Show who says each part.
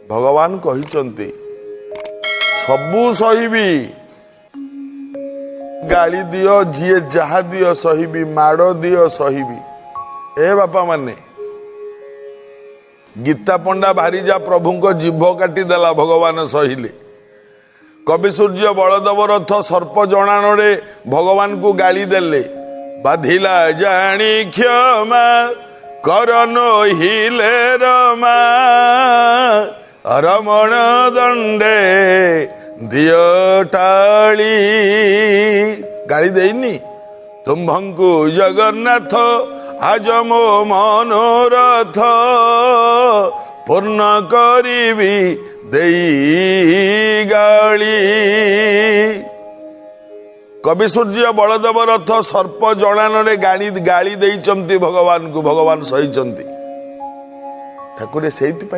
Speaker 1: ଭଗବାନ କହିଛନ୍ତି ସବୁ ସହିବି, ଗାଳି ଦିଅ, ଯିଏ ଯାହା ଦିଅ ସହିବି, ମାଡ଼ ଦିଅ ସହିବି। ଏ ବାପା ମାନେ, ଗୀତା ପଣ୍ଡା ଭାରିଯା ପ୍ରଭୁଙ୍କ ଜିଭ କାଟିଦେଲା, ଭଗବାନ ସହିଲେ। କବି ସୂର୍ଯ୍ୟ ବଳଦେବ ରଥ ସର୍ପ ଜଣାଣରେ ଭଗବାନଙ୍କୁ ଗାଳି ଦେଲେ। ବାଧିଲା ଜାଣି କ୍ଷମା କର ନୋହିଲେ ରମା ରମଣ ଦଣ୍ଡେ ଦିଅ ଟାଳି। ଗାଳି ଦେଇନି? ତୁମ୍ଭଙ୍କୁ ଜଗନ୍ନାଥ ଆଜ ମୋ ମନୋରଥ ପୂର୍ଣ୍ଣ କରିବି ଦେଇ ଗାଳି। କବି ସୂର୍ଯ୍ୟ ବଳଦେବ ରଥ ସର୍ପ ଜଣାଣରେ ଗାଳି ଦେଇଛନ୍ତି ଭଗବାନଙ୍କୁ, ଭଗବାନ ସହିଛନ୍ତି। ଠାକୁରେ ସେଇଥିପାଇଁ